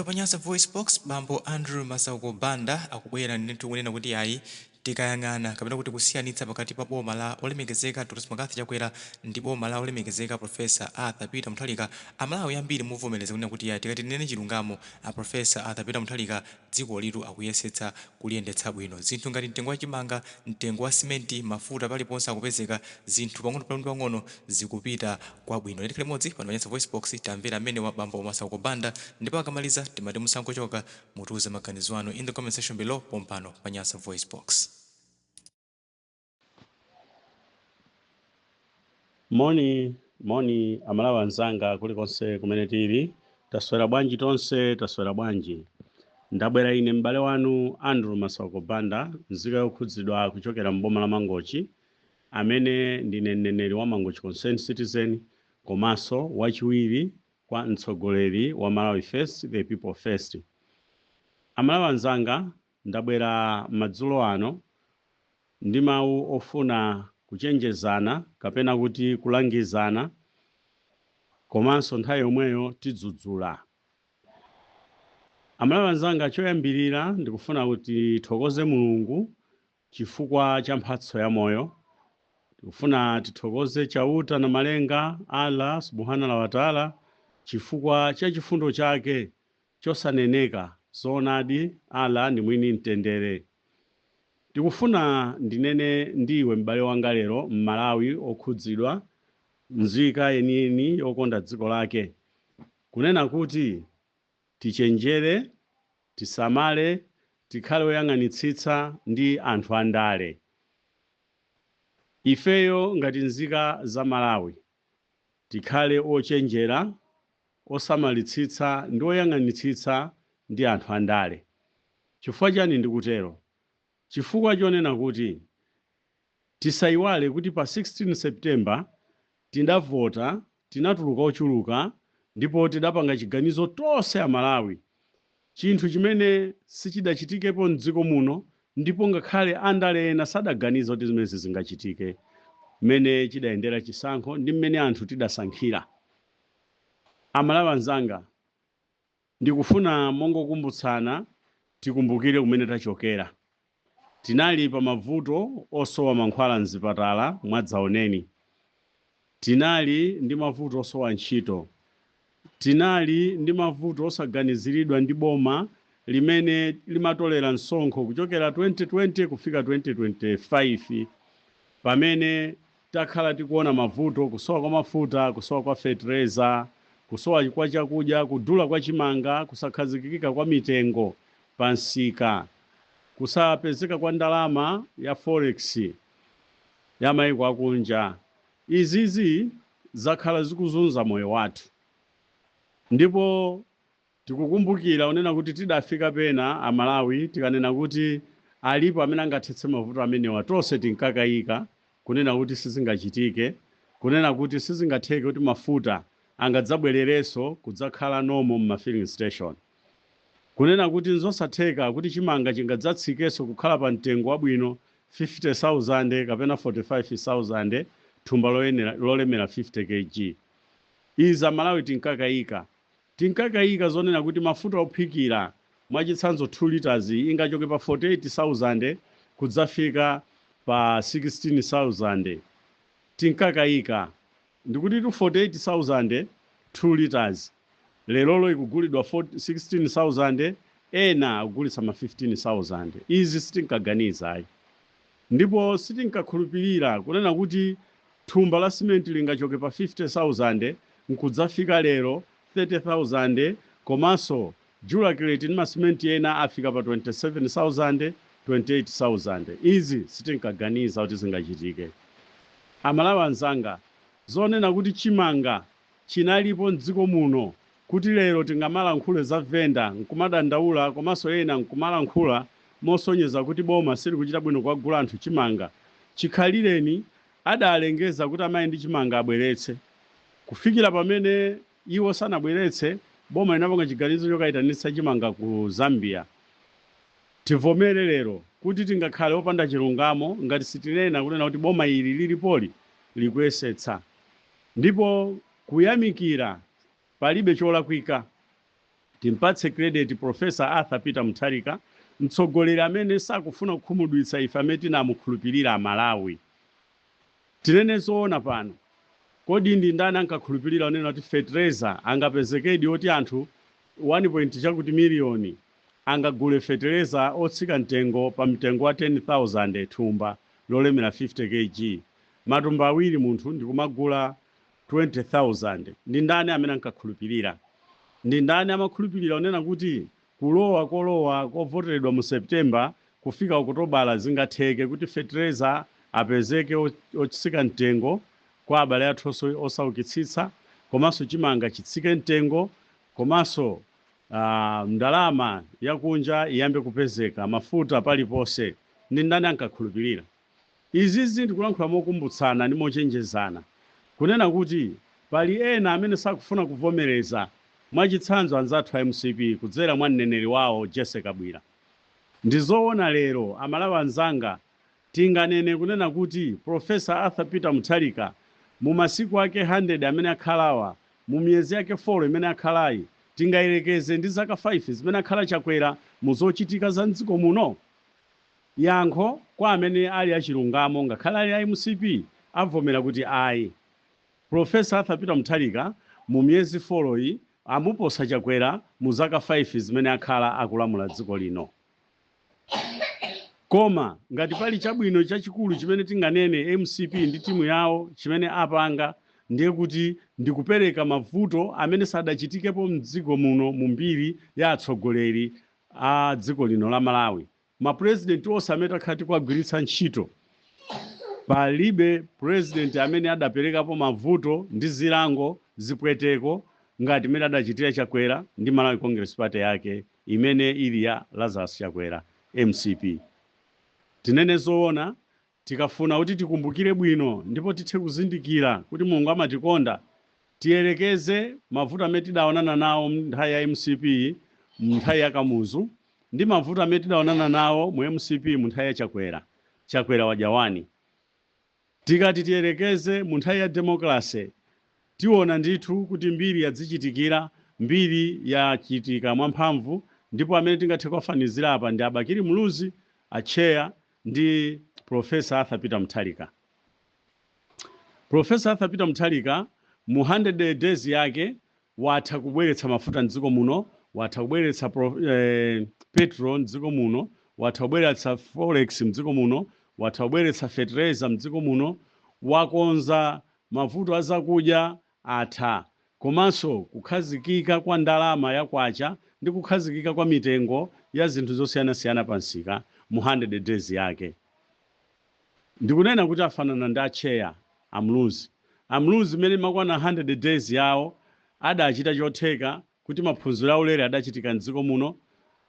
Lero pa Nyasa VoiceBox, bambo Andrew Masauko Banda akubwera ndithu kunena kuti ayi, tikayang'ana kapena kuti kusiyanitsa pakati pa boma la olemekezeka Dr McCarthy Chakwera ndi boma la olemekezeka Professor Arthur Peter Mutharika, Amalawi ambiri muvomereza kunena kuti ayi, tikati tinene chilungamo, a Professor Arthur Peter Mutharika dziko litu akuyesetsa kuliyendetsa bwino. Zinthu ngati mtengo wa chimanga, mtengo wa simenti, mafuta paliponse akupezeka, zinthu pang'ono pang'ono zikupita kwabwino. Tikhale limodzi pano pa Nyasa VoiceBox, tamvera amene wa bambo Masauko Banda, ndipo akamaliza timati musangochoka, mutiuze maganizo anu in the comment section below pompano pa Nyasa VoiceBox. Moni moni Amalawi anzanga kulikonse kumene tili, taswera bwanji tonse, taswera bwanji? Ndabwera ine m'bale wanu Andrew Masauko Banda, nzika yokhudzidwa kuchokera m'boma la Mangochi, amene ndine mneneri wa Mangochi Concerned Citizen komanso wachiwiri kwa mtsogoleri wa Malawi First, the People First. Amalawi anzanga, ndabwera madzulo ano ndi mawu ofuna kuchenjezana kapena kuti kulangizana, komanso nthawi yomweyo tidzudzula. Amalawi anzanga, choyambirira ndikufuna kuti tithokoze Mulungu chifukwa cha mphatso ya moyo. Tikufuna tithokoze Chauta na Malenga, Allah Subhanahu wa Ta'ala, chifukwa cha chifundo chake chosaneneka. Zoonadi Allah ndi mwini mtendere. Tikufuna ndinene ndiwe m'bale wanga lero, Mmalawi okhudzidwa, nzika yeniyeni yokonda dziko lake, kunena kuti tichenjere, tisamale, tikhale oyang'anitsitsa ndi anthu andale. Ifeyo ngati nzika za Malawi tikhale ochenjera, osamalitsitsa ndi oyang'anitsitsa ndi anthu andale. Chifukwa chani ndikutero? Chifukwa chonena kuti tisayiwale kuti pa 16 September tidavota, tinatuluka ochuluka, ndipo tidapanga chiganizo tonse Amalawi, chinthu chimene sichidachitikepo mdziko muno, ndipo ngakhale andale ena sadaganiza kuti zimenezi zingachitike, mmene chidayendera chisankho ndi mmene anthu tidasankhira. Amalawi anzanga, ndikufuna mongokumbutsana, tikumbukire kumene tachokera. Tinali pa mavuto osowa mankhwala mzipatala mwadzaoneni, tinali ndi mavuto osowa ntchito, tinali ndi mavuto osaganiziridwa ndi boma limene limatolera msonkho kuchokera 2020 kufika 2025, pamene takhala tikuona mavuto, kusowa kwa mafuta, kusowa kwa fetereza, kusowa kwa chakudya, kudula kwa chimanga, kusakhazikika kwa mitengo pa msika, kusapezeka kwa ndalama ya forex ya maiko akunja. Izizi zakhala zikuzunza moyo wathu, ndipo tikukumbukira unena kuti tidafika pena Amalawi tikanena kuti alipo amene angathetse mavuto amenewa, tonse tinkakayika kunena kuti sizingachitike, kunena kuti sizingatheke kuti mafuta angadzabwererenso kudzakhala normal mma filling station, kunena kuti nzosatheka kuti chimanga chingadzatsikenso kukhala pa mtengo wabwino 50,000 kapena 45,000 thumba lolemera 50 kg. Izi Amalawi tinkakayika. Tinkakayika zonena kuti mafuta ophikira, mwachitsanzo 2 liters, ingachoke pa 48,000 kudzafika pa 16,000. Tinkakayika. Ndikuti tu 48,000 2 liters lerolo ikugulidwa 16,000, ena akugulitsa ma 15,000. Izi sitinkaganiza ayi, ndipo sitinkakhulupirira kunena kuti thumba la simenti lingachoke pa 50,000 nkudzafika lero 30,000, komanso Duracrete ndi masimenti ena afika pa 27,000, 28,000. Izi sitinkaganiza kuti zingachitike. Amalawi anzanga, zonena kuti chimanga chinalipo mdziko muno kuti lero tingamalankhule za venda nkumadandaula, komanso ena nkumalankhula mosonyeza kuti boma silikuchita bwino kuwagula anthu chimanga, chikhalireni adalengeza kuti amayi ndi chimanga abweretse, kufikira pamene iwo sanabweretse, boma linapanga chiganizo chokayitanitsa chimanga ku Zambia. Tivomere lero kuti tingakhale opanda chilungamo ngati sitinena kunena kuti boma ili lilipoli likuyesetsa, ndipo kuyamikira palibe cholakwika. Timpatse credit Professor Arthur Peter Mutharika, mtsogoleri amene sakufuna kukhumudwitsa ife amene tinamukhulupirira Amalawi. Tinene zoona pano, kodi ndi ndani ankakhulupirira onena kuti fetereza angapezekedi, oti anthu 1 point chakuti miliyoni angagule fetereza otsika mtengo pa mtengo wa 10,000 thumba lolemera 50 kg, matumba awiri munthu ndikumagula 20,000? Ndi ndani amene ankakhulupirira? Ndi ndani amakhulupirira onena kuti kulowa kolowa kovoteredwa mu September kufika Okutobala zingatheke kuti fetereza apezeke otsika mtengo kwa abale athu osaukitsitsa, komanso chimanga chitsike mtengo, komanso ndalama yakunja iyambe kupezeka, mafuta paliponse? Ndi ndani ankakhulupirira izizi? Ndikulankhula mokumbutsana ndi mochenjezana kunena kuti pali ena amene sakufuna kuvomereza, mwachitsanzo anzathu a MCP kudzera mwa mneneri wawo Jesse Kabwira. Ndizoona lero, Amalawi anzanga, tinganene kunena kuti Professor Arthur Peter Mutharika mu masiku ake 100 amene akhalawa, mu miyezi yake 4 imene akhalayi, tingayerekeze ndi zaka 5 zimene akhala Chakwera mu zochitika za mdziko muno? Yankho kwa amene ali achilungamo, ngakhale ali a MCP, avomera kuti ayi, Professor Arthur Peter Mutharika mu miyezi 4 iyi amuposa Chakwera mu zaka 5 zimene akhala akulamula dziko lino. Koma ngati pali chabwino chachikulu chimene tinganene MCP ndi timu yawo chimene apanga, ndiye kuti ndikupereka mavuto amene sadachitikepo mdziko muno mu mbiri ya atsogoleri a dziko lino la Malawi. Mapurezidenti onse amene takhala tikuwagwiritsa ntchito, palibe purezidenti amene adaperekapo mavuto ndi zilango, zipweteko ngati imene adachitira Chakwera ndi Malawi Congress Party yake imene ili ya Lazarus Chakwera, MCP. Tinene zoona, tikafuna kuti tikumbukire bwino ndipo tithe kuzindikira kuti Mulungu amatikonda, tiyelekeze mavuto amene tidaonana nawo nthawi ya MCP nthawi ya Kamuzu ndi mavuto amene tidaonana nawo mu MCP mu nthawi ya Chakwera, Chakwera wajawani. Tikati tiyelekeze mu nthawi ya democracy, tiona ndithu kuti mbiri yadzichitikira, mbiri yachitika mwamphamvu. Ndipo amene tingathe kuwafanizira apa ndi Abakili Muluzi, acheya, ndi Professor Arthur Peter Mutharika. Professor Arthur Peter Mutharika mu 100 days yake watha kubweretsa mafuta mdziko muno, watha kubweretsa petrol mdziko muno, watha kubweretsa forex mdziko muno, watha kubweretsa fertilizer mdziko muno, wakonza mavuto azakudya atha, komanso kukhazikika kwa ndalama ya kwacha ndi kukhazikika kwa mitengo ya zinthu zosiyanasiyana pa msika mu 100 days yake. Ndikunena kuti afanana ndi acheya Amuluzi. Amuluzi mmene makwana 100 days yawo, adachita chotheka kuti maphunziro aulere adachitika mdziko muno,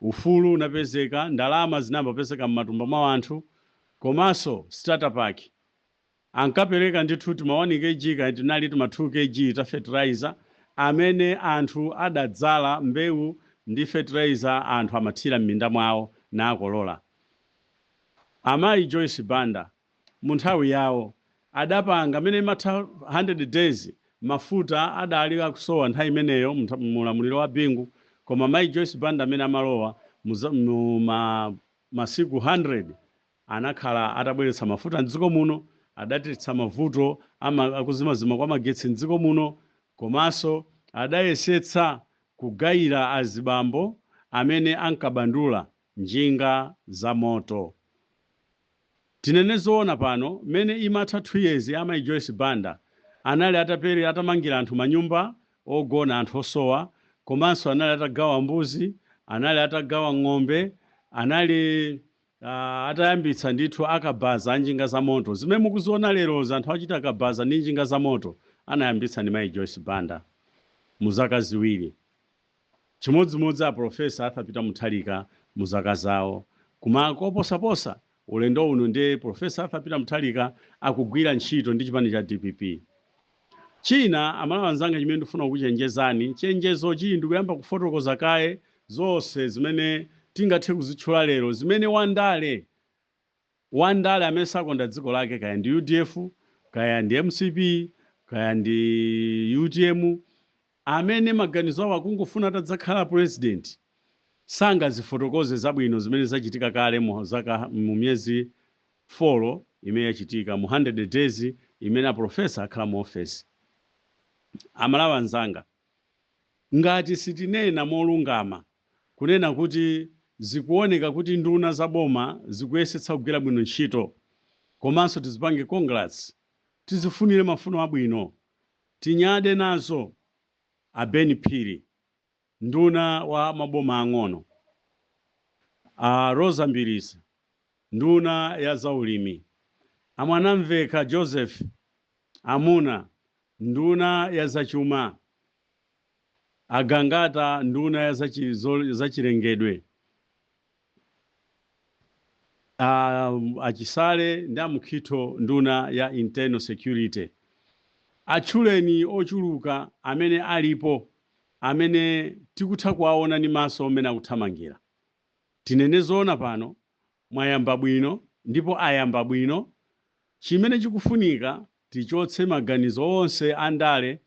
ufulu unapezeka, ndalama zinambapezeka m'matumba mwa anthu, komanso starter pack ankapereka ndithu tima 1 kg kaya tinali tima 2 kg ta fertilizer amene anthu adadzala mbewu ndi fertilizer, anthu amathira m'minda mwawo nakolola. Amayi Joyce Banda mu nthawi yawo adapanga amene imatha 100 days, mafuta adali akusowa nthawi imeneyo mulamuliro wa Bingu, koma mayi Joyce Banda amene amalowa mu masiku 100 anakhala atabweretsa mafuta mdziko muno, adathetsa mavuto akuzimazima kwa magetsi mdziko muno, komanso adayesetsa kugayira azibambo amene ankabandula njinga za moto. Tinene zoona pano, mmene imatha 2 years ya amayi Joyce Banda, anali atapere atamangira anthu manyumba ogona anthu osowa, komanso anali atagawa mbuzi, anali atagawa ng'ombe, anali atayambitsa ndithu akabaza a njinga za moto zimene mukuziona lero. Anthu achita akabaza ndi njinga za moto anayambitsa ndi mayi Joyce Banda mu zaka 2. Chimodzimodzi a Professor Arthur Peter Mutharika mu zaka zawo. Koma koposaposa ulendo uno ndiye Professor Arthur Peter Mutharika akugwira ntchito ndi chipani cha DPP. China, Amalawi anzanga, chimene ndifuna kukuchenjezani, chenjezochi ndikuyamba kufotokoza kaye zonse zimene tingathe kuzitchula lero, zimene wandale, wandale amene sakonda dziko lake, kaya ndi UDF, kaya ndi MCP, kaya ndi UTM. Amene maganizo awo akungofuna atadzakhala president sangazifotokoze zabwino zimene zachitika kale mu zaka, mu miyezi 4 imene yachitika, mu 100 days imene a professor akhala mu office. Amalawi anzanga, ngati sitinena molungama kunena kuti zikuoneka kuti nduna za boma zikuyesetsa kugwira bwino ntchito, komanso tizipange congrats, tizifunire mafuno abwino, tinyade nazo: a Ben Phiri, nduna wa maboma ang'ono, a Rosa Mbilizi, nduna ya zaulimi, a Mwanamveka Joseph Amuna, nduna ya zachuma, a Gangata, nduna ya zachilengedwe, a Chisale ndi a Mukhito, nduna ya internal security. Atchuleni ochuluka amene alipo, amene tikutha kuwaona ndi maso amene akuthamangira. Tinene zoona pano, mwayamba bwino ndipo ayamba bwino. Chimene chikufunika, tichotse maganizo onse a ndale.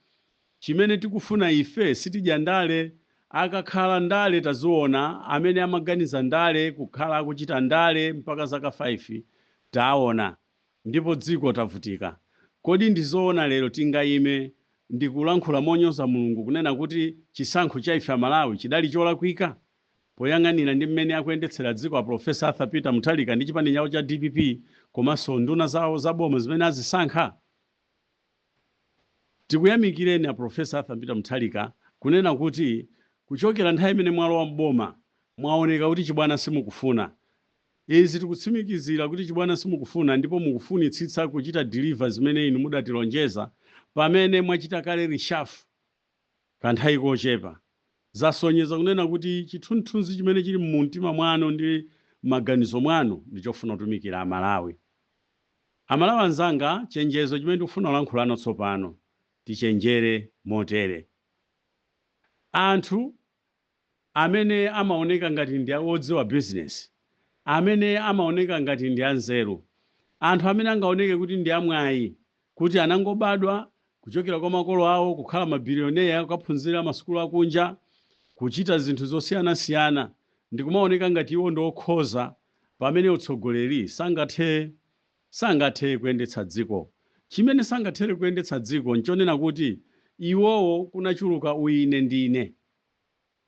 Chimene tikufuna ife, sitidya ndale. Akakhala ndale taziona, amene amaganiza ndale kukhala akuchita ndale mpaka zaka 5 taona, ndipo dziko tavutika. Kodi ndizoona lero tingayime ndikulankhula monyoza Mulungu kunena kuti chisankho cha ife Amalawi chidali cholakwika, poyang'anira ndi mmene akuyendetsera dziko a Professor Arthur Peter Mutharika ndi chipani chawo cha DPP, komanso nduna zawo zaboma zimene azisankha? Tikuyamikireni a Professor Arthur Peter Mutharika kunena kuti kuchokera nthawi imene mwalowa mboma mwaoneka kuti chibwana simukufuna. Izi tikutsimikizira kuti chibwana simukufuna, ndipo mukufunitsitsa kuchita deliver zimene inu mudatilonjeza. Pamene mwachita kale reshuffle kanthawi kochepa, zasonyeza kunena kuti chithunzithunzi chimene chili mumtima mwanu ndi maganizo mwanu ndi chofuna kutumikira Amalawi. Amalawi anzanga, chenjezo chimene ndikufuna kulankhulano tsopano, tichenjere motere: anthu amene amaoneka ngati ndi odziwa business, amene amaoneka ngati ndi anzeru, anthu amene angaoneke kuti ndi amwayi, kuti anangobadwa kuchokera kwa makolo awo kukhala mabilioneya, kukaphunzira masukulu akunja, kuchita zinthu zosiyanasiyana, ndikumaoneka ngati iwo ndi okhoza, pamene utsogoleri sangathe kuyendetsa dziko. Chimene sangathere kuyendetsa dziko nchonena kuti iwowo kunachuluka uine ndine,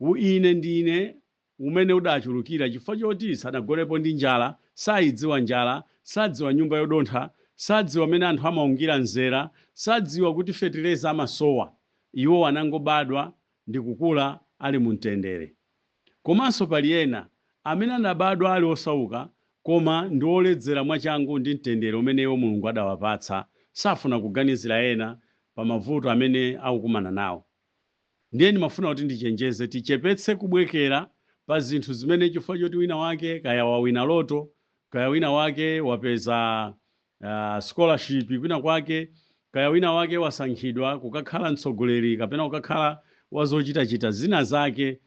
uine ndine umene udachulukira, chifukwa choti sanagonepo ndi njala, sayidziwa njala, sadziwa nyumba yodontha, sadziwa mmene anthu amaungira mzera, sadziwa kuti fetereza amasowa. Iwo anangobadwa ndi kukula ali mu mtendere. Komanso pali ena amene anabadwa ali osauka, koma ndi oledzera mwachangu ndi mtendere umene iwo Mulungu adawapatsa, safuna kuganizira ena pa mavuto amene akukumana nawo. Ndiye ndimafuna kuti ndichenjeze, tichepetse kubwekera pa zinthu zimene chifukwa choti wina wake kaya wawina lotto, kaya wina wake wapeza scholarship kwina kwake, kaya wina wake wasankhidwa kukakhala mtsogoleri kapena kukakhala wazochitachita zina zake,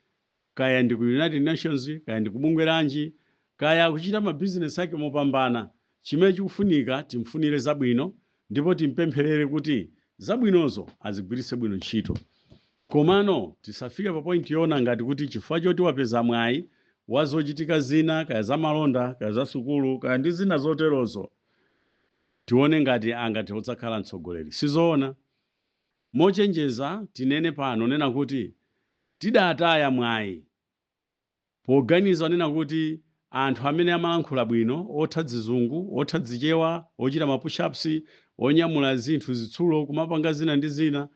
kaya ndi ku United Nations, kaya ndi kubungwe lanji, kaya kuchita mabizinesi ake mopambana, chimene chikufunika, timfunire zabwino ndipo timpempherere kuti zabwinozo azigwiritse bwino ntchito. Komano tisafike pa point yoona ngati kuti chifukwa choti wapeza mwayi wa zochitika zina, kaya za malonda, kaya za sukulu, kaya ndi zina zoterozo, tione ngati angathe kudzakhala mtsogoleri. Sizoona. Mochenjeza tinene pano nena kuti tidataya mwayi poganiza nena kuti anthu amene amalankhula bwino, otha zizungu, otha zichewa, ochita ma push-ups, onyamula zinthu zitsulo, kumapanga zina ndi zina,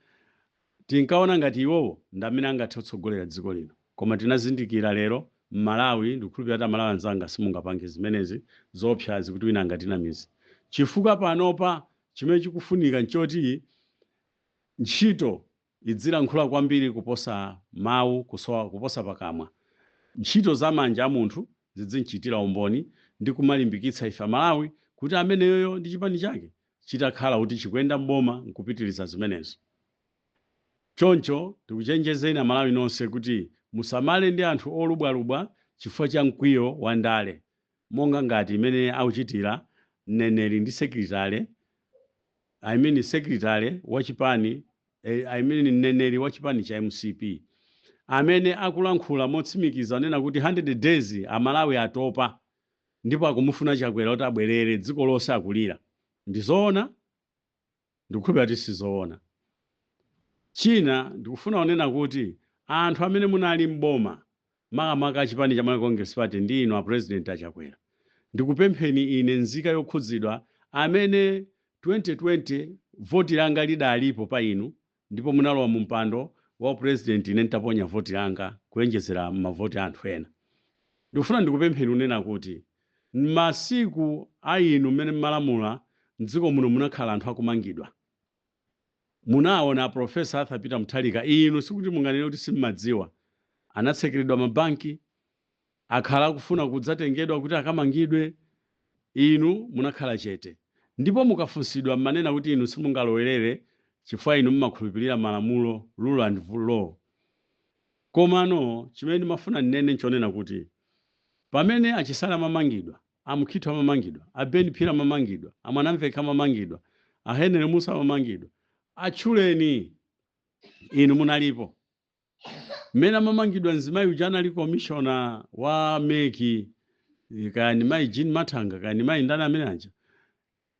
tinkaona ngati iwowo ndi amene angathe kutsogolera dziko lino. Koma tinazindikira lero Mmalawi, ndikukhulupirira kuti Amalawi anzanga simungapange zimenezi zoopsazi kuti wina angatinamize, chifukwa panopa chimene chikufunika nchoti ntchito idzilankhula kwambiri kuposa mawu, kusowa kuposa pakamwa. Ntchito za manja a munthu zidzinchitira umboni ndi kumalimbikitsa ife Amalawi kuti ameneyoyo ndi chipani chake chitakhala kuti chikuyenda mboma nkupitiriza zimenezo. Choncho tikuchenjezeni Amalawi nonse kuti musamale ndi anthu olubwalubwa chifukwa cha mkwiyo wa ndale, monga ngati imene akuchitira mneneri ndi secretary, I mean secretary wa chipani I mean mneneri wa chipani cha MCP, amene akulankhula motsimikiza anena kuti 100 days Amalawi atopa ndipo akumufuna Chakwera kuti abwerere, dziko lonse akulira. Ndizoona? Ndikukhulupirira kuti sizoona. China ndikufuna kunena kuti anthu amene munali mboma, makamaka chipani cha Malawi Congress Party ndi inu a President aChakwera, ndikupempheni ine nzika yokhudzidwa amene 2020 voti langa lidalipo pa inu ndipo munalowa mu mpando wa president ine nditaponya voti langa kuyenjezera mavoti anthu ena, ndikufuna ndikupempheni kunena kuti m'masiku a inu mmene mmalamula mdziko muno munakhala anthu akumangidwa. Munaona Professor Arthur Peter Mutharika, inu sikuti munganene kuti simmadziwa, anatsekeredwa mabanki, akhala akufuna kudzatengedwa kuti akamangidwe. Inu munakhala chete, ndipo mukafunsidwa mmanena kuti inu simungalowerere chifukwa inu mmakhulupirira malamulo, rule and law. Komano chimene ndimafuna ndinene nchonena kuti pamene aChisale amamangidwa, aMukhitho amamangidwa, a Ben Phiri amamangidwa, aMwanamvekha amamangidwa, a Henry Musa amamangidwa, atchuleni, inu munalipo. Mmene amamangidwa mzimayi uja anali commissioner wa MEC, kaya ndi mayi Jean Mathanga, kaya ndi mayi ndani amene aja,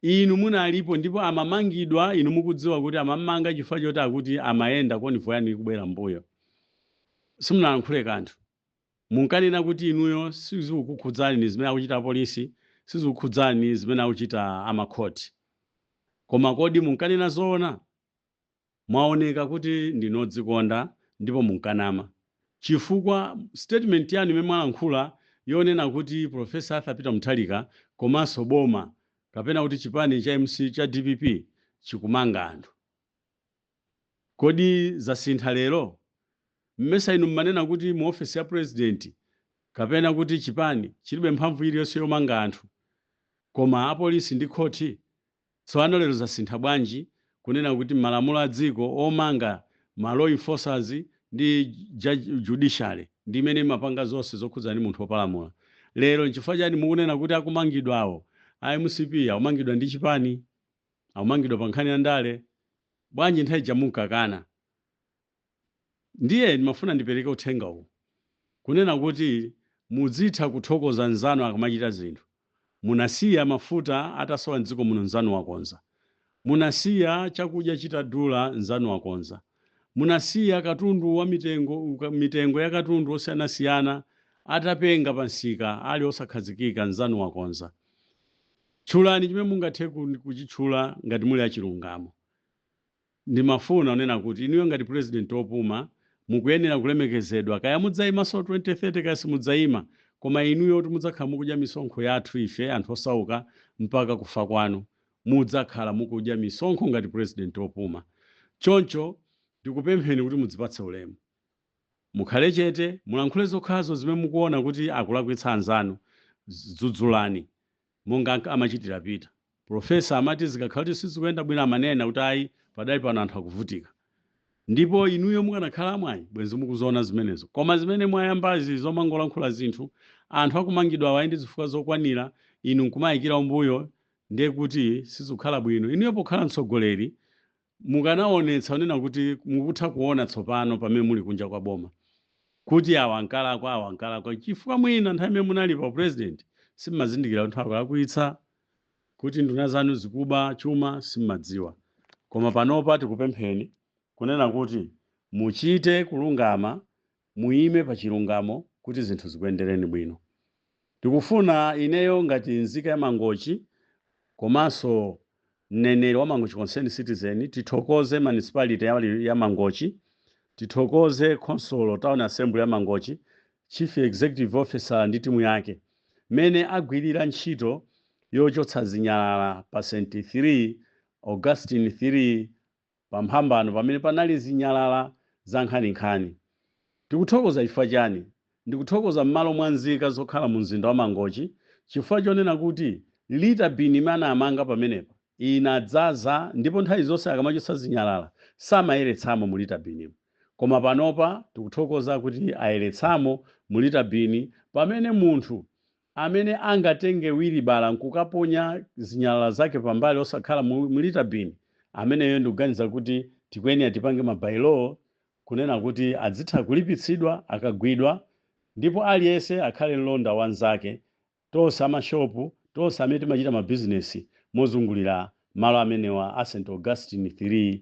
inu munalipo. Ndipo amamangidwa inu mukudziwa kuti amamanga chifukwa choti akuti amayenda convoy yanu ikubwera mbuyo. Simunalankhule kanthu. Munkanena kuti inuyo sizikukhudzani zimene akuchita apolisi, sizikukhudzani zimene akuchita amakhoti. Koma kodi munkanena zoona? Mwaoneka kuti ndinodzikonda ndipo munkanama, chifukwa statement yanu imene mwalankhula yonena kuti Professor Arthur Peter Mutharika komanso boma kapena kuti chipani cha MC cha DPP chikumanga anthu, kodi zasintha lero? Mmesa inu mmanena kuti mu ofesi ya president kapena kuti chipani chilibe mphamvu iliyonse yomanga anthu, koma apolisi ndi khoti? Tsopano lero zasintha bwanji kunena kuti malamulo a dziko omanga ma law enforcers ndi judiciary ndi imene imapanga zonse zokhudzana ndi munthu wopalamula? Lero nchifukwa chani mukunena kuti akumangidwawo a MCP akumangidwa ndi chipani, akumangidwa pa nkhani ya ndale? Bwanji nthawi ija munkakana? Ndiye ndimafuna ndipereke uthenga uwu kunena kuti muzitha kuthokoza nzanu akamachita zinthu. Munasiya mafuta atasowa mdziko muno, nzanu wakonza. Munasiya chakudya chitadula, nzanu wakonza. Munasiya katundu wa mitengo, mitengo ya katundu osiyanasiyana atapenga pa msika, ali osakhazikika, nzanu wakonza. Tchulani chimene mungathe kuchitchula ngati muli achilungamo. Ndimafuna kunena kuti inuyo ngati president wopuma mukuyenera kulemekezedwa. Kaya mudzayimanso 2030, kaya simudzayima, koma inuyo kuti mudzakhala mukudya misonkho yathu ife anthu osauka mpaka kufa kwanu, mudzakhala mukudya misonkho ngati president wopuma. Choncho ndikupempheni kuti mudzipatse ulemu, mukhale chete, mulankhule zokhazo zimene mukuona kuti akulakwitsa anzanu. Dzudzulani monga amachitira Peter. Professor amati zikakhala kuti sizikuyenda bwino amanena kuti ayi, padali pano anthu akuvutika. Ndipo inuyo mukanakhala mwayi bwenzi mukuziona zimenezo. Koma zimene mwayambazi zomangolankhula zinthu, anthu akumangidwa awayi ndi zifukwa zokwanira, inu nkumayikira umbuyo, ndiye kuti sizikukhala bwino. Inuyo pokhala mtsogoleri mukanaonetsa kunena kuti mukutha kuona tsopano pamene muli kunja kwa boma kuti awa ankalakwa, awa ankalakwa, chifukwa mwina nthawi imene munali pa president simmazindikira kuti akulakwitsa, kuti nduna zanu zikuba chuma simmadziwa. Koma panopa tikupempheni kunena kuti muchite kulungama, muyime pa chilungamo kuti zinthu zikuyendereni bwino. Tikufuna ineyo ngati nzika ya Mangochi komanso mneneri wa Mangochi Concerned Citizen tithokoze municipality ya Mangochi, tithokoze council, town assembly ya Mangochi, chief executive officer ndi timu yake mmene agwirira ntchito yochotsa zinyalala pa St 3 Augustine 3 pamphambano pamene panali zinyalala za nkhaninkhani. Tikuthokoza chifukwa chani? Ndikuthokoza m'malo mwa nzika zokhala mu mzinda wa Mangochi chifukwa chonena kuti litter bin imene amanga pamenepa inadzaza, ndipo nthawi zonse akamachotsa zinyalala samayeretsamo mu litter binimo. Koma panopa tikuthokoza kuti ayeretsamo mu litter bin, pamene munthu amene angatenge wilibala nkukaponya zinyalala zake pambali osakhala mu litter bin ameneyo ndikuganiza kuti Tikuyenera tipange ma bylaw kunena kuti adzitha kulipitsidwa akagwidwa, ndipo aliyense akhale mlonda wanzake. Tonse amashopu, tonse amene timachita mabizinesi mozungulira malo amenewa a St Augustine 3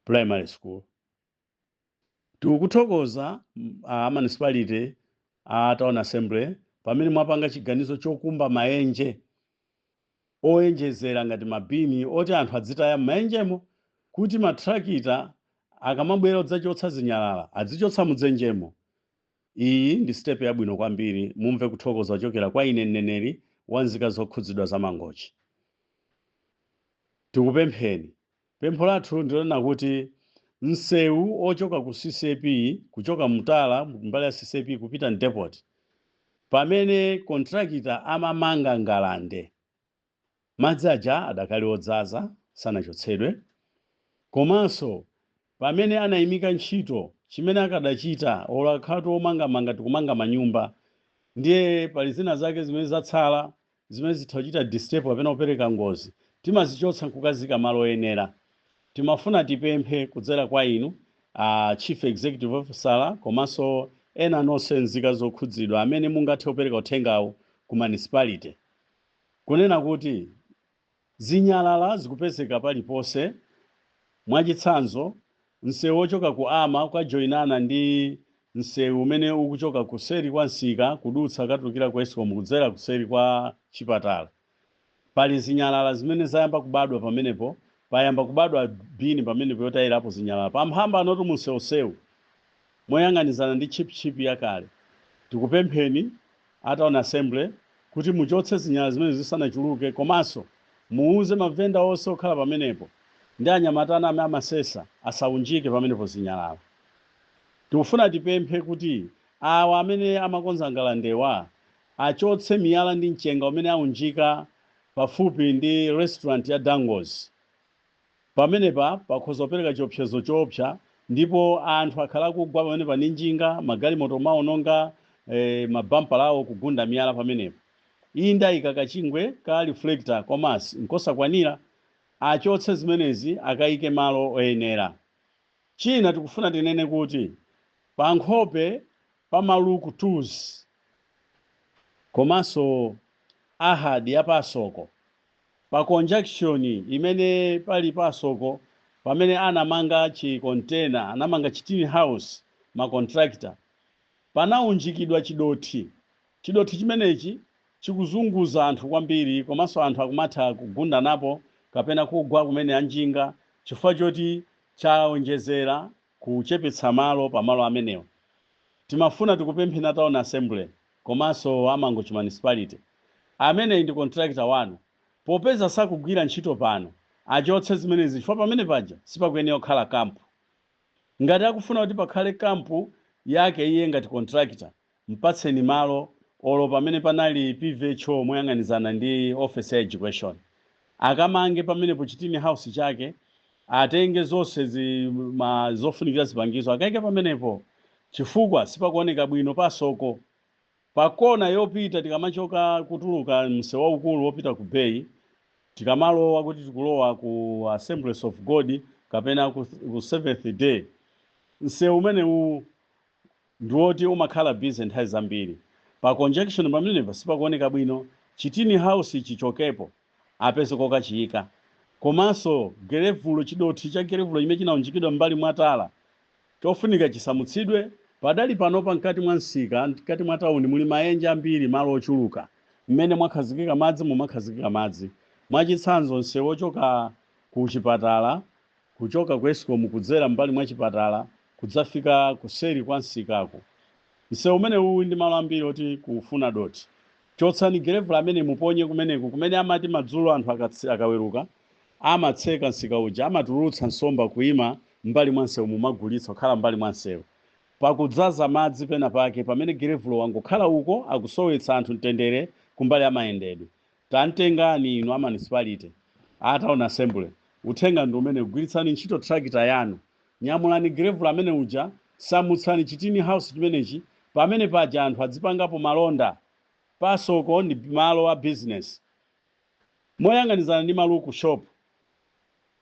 Primary School. Tikukuthokoza a municipality, a town assembly, pamene mwapanga chiganizo chokumba maenje oyenjezera ngati mabini oti anthu adzitaya m'maenjemo, kuti matrakita akamabwera kudzachotsa zinyalala azichotsa mudzenjemo. Iyi ndi step yabwino kwambiri. Mumve kuthokoza kuchokera kwa ine, mneneri wa nzika zokhudzidwa za Mangochi. Tikupempheni, pempho lathu ndilonena kuti msewu ochoka ku CCAP, kuchoka Mutala mbali ya CCAP kupita Depot, pamene contractor amamanga ngalande, madzi aja adakali odzaza, sanachotsedwe. Komanso pamene anayimika ntchito, chimene akadachita, olo akhalatu omangamanga, tikumanga manyumba, ndiye pali zina zake zimene zatsala zimene zitha kuchita disturb kapena kupereka ngozi, timazichotsa nkukazika malo oyenera. Timafuna tipemphe kudzera kwa inu, chief executive officer, komanso ena nonse nzika zokhudzidwa amene mungathe kupereka uthengawu ku municipality, kunena kuti zinyalala zikupezeka paliponse. Mwachitsanzo, msewu wochoka ku ama ukajoyinana ndi msewu umene ukuchoka kuseri kwa msika, kudutsa katulukira ku Escom, kudzera kuseri kwa chipatala, pali zinyalala zimene zayamba kubadwa pamenepo. Payamba kubadwa bini pamenepo yotayirapo zinyalala pamphamba anoti munsewusewu moyang'anizana ndi chip yakale. Tikupempheni a town assembly kuti muchotse zinyalala zimene zisanachuluke, komanso muuze mavenda onse okhala pamenepo ndi anyamatana amene amasesa asaunjike pamenepo zinyalala. Tikufuna tipemphe kuti awa amene amakonza ngalandewa achotse miyala ndi mchenga umene aunjika pafupi ndi restaurant ya Dangos. Pamenepa pakhoza kupereka chiopsezo choopsa, ndipo anthu akhala akugwa pamenepa ndi njinga, magalimoto maononga mabampala awo kugunda miyala pamenepo. Iyi ndayika kachingwe ka reflector, koma nkosakwanira. Achotse zimenezi, akayike malo oyenera. China tikufuna tinene kuti pa nkhope pa Maluku Tours komanso ahadi ya pasoko, pa conjunction imene pali pasoko, pamene anamanga chi container, anamanga chi tin house ma contractor, panaunjikidwa chidothi. Chidothi chimenechi chikuzunguza anthu kwambiri, komanso anthu akumatha kugunda napo kapena kugwa kumene anjinga, chifukwa choti chaonjezera kuchepetsa malo pamalo amenewo. Timafuna tikupempheni, town assembly komanso aMangochi municipality, ameneyi ndi contractor wanu, popeza sakugwira ntchito pano, achotse zimenezi, chifukwa pamene paja sipakuyenera kukhala kampu. Ngati akufuna kuti pakhale kampu yake iye ngati contractor, mpatseni malo olo pamene panali PVHO moyang'anizana ndi office ya education, akamange pamenepo chi tin house chake, atenge zonse zofunikira, zipangizo, akaike pamenepo, chifukwa sipakuoneka bwino pasoko pakona yopita tikamachoka kutuluka msewu waukulu wopita ku Bay, tikamalowa kuti tikulowa ku Assemblies of God kapena ku Seventh Day. Msewu umenewu ndiwoti umakhala busy nthawi zambiri. Pa conjunction pamenepa sipakuoneka bwino. Chi tin house chichokepo, apeze kokachiyika. Komanso gravel, chidothi cha gravel chimene chinaunjikidwa m'mbali mwa tala, chofunika chisamutsidwe. Padali panopa mkati mwa msika, mkati mwa tawuni, muli maenje ambiri, malo ochuluka mmene mwakhazikika madzi, mumakhazikika madzi. Mwachitsanzo, msewu wochoka ku chipatala, kuchoka ku Escom kudzera mbali mwa chipatala kudzafika kuseri kwa msikako, msewu umene uwu ndi malo ambiri oti kufuna doti. Chotsani gravel amene muponye kumeneku, kumene amati madzulo anthu akaweruka amatseka msika uja, amatulutsa nsomba kuima mbali mwa msewu, mumagulitsa kukhala mbali mwa msewu, pakudzaza madzi pena pake pamene gravel wangokhala uko, akusowetsa anthu mtendere kumbali amayendedwe. Tantengani inu a municipality, a town assembly, uthenga ndi umene: gwiritsani ntchito tractor yanu, nyamulani gravel amene uja, samutsani chi tin house chimenechi pamene paja, anthu adzipangapo malonda. Pasoko ndi malo a business moyang'anizana ndi Maluku Shop.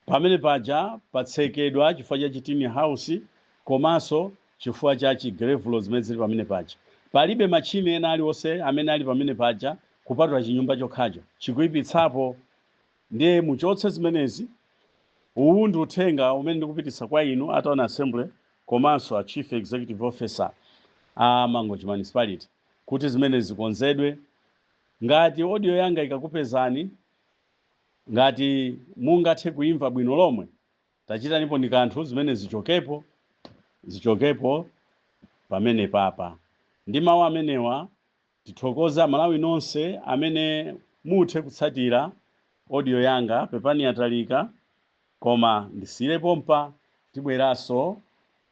Pamene paja patsekedwa chifukwa cha chitini house komanso chifukwa cha chigravel zimene zili pamene paja. Palibe machine ena aliwonse amene ali pamene paja kupatula chinyumba chokhacho chikuyipitsapo. Ndiye muchotse zimenezi. Uwu ndi uthenga umene ndikupititsa kwa inu a town assembly komanso a chief executive officer a Mangochi Municipality kuti zimenezi zikonzedwe. Ngati audio yanga ikakupezani, ngati mungathe kuimva bwino lomwe, tachitanipo ndi kanthu, zimene zichokepo, zichokepo pamene papa. Ndi mawu amenewa, tithokoze Amalawi nonse amene muthe kutsatira audio yanga. Pepani yatalika, koma ndisiyire pompa. Tibweranso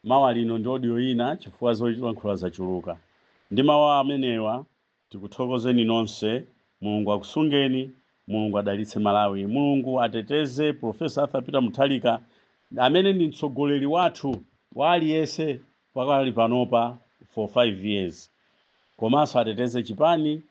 mawa lino ndi audio ina chifukwa zolankhula zachuluka. Ndi mawu amenewa, tikuthokozeni nonse. Mulungu akusungeni, Mulungu adalitse Malawi, Mulungu ateteze Professor Arthur Peter Mutharika amene ndi mtsogoleri wathu wa aliyense pakali panopa for 5 years, komanso ateteze chipani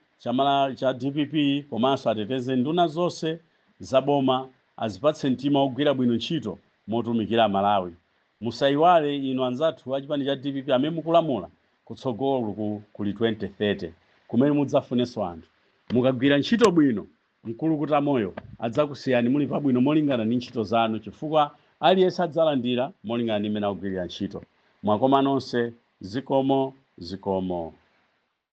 cha DPP, komanso ateteze nduna zonse za boma, azipatse mtima wogwira bwino ntchito motumikira Malawi. Musayiwale inu anzathu a chipani cha DPP amene mukulamula, kutsogolo kuli 2030 kumene mudzafunenso anthu. Mukagwira ntchito bwino, Mkulukuta Moyo adzakusiyani muli pabwino molingana ndi ntchito zanu, chifukwa aliyense adzalandira molingana ndi mmene akugwirira ntchito. Mwakoma nonse, zikomo, zikomo.